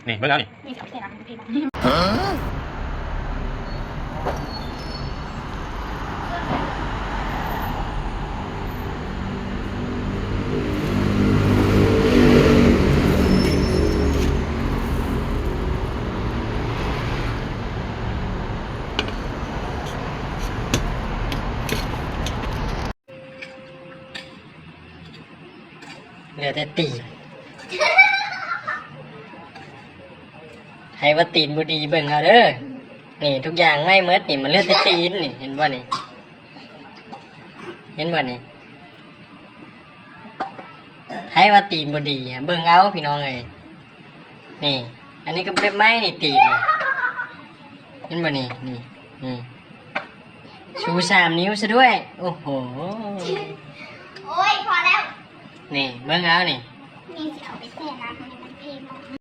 ນີ້ເບິ່ງເອົານີ້ ນີ້ຊິເອົາໄປໃສ່ນ້ຳໃຫ້ເພິ່ນເນາະ. ເຫຼືອແຕ່ຕີນ ໃຜວ່າຕີນບໍ່ດີເບິ່ງເອົາເດີ. ນີ້ທຸກຢ່າງໃໝ່ໝົດນີ້ ມັນເຫຼືອແຕ່ຕີນນີ້ ເຫັນບໍ່ນີ້ ເຫັນບໍ່ນີ້ ໃຜວ່າຕີນບໍ່ດີ ເບິ່ງເອົາພີ່ນ້ອງເອີຍ. ນີ້ ອັນນີ້ກໍແບບໃໝ່ນີ້ ຕີນນີ້ ເຫັນບໍ່ນີ້ ນີ້ ນີ້ ຊູສາມນິ້ວຊະດ້ວຍ. ໂອ້ໂຫ ໂອ້ຍ ພໍແລ້ວ ນີ້ເບິ່ງເອົານີ້ ນີ້ຊິເອົາໄປແຊ່ນ້ຳໃຫ້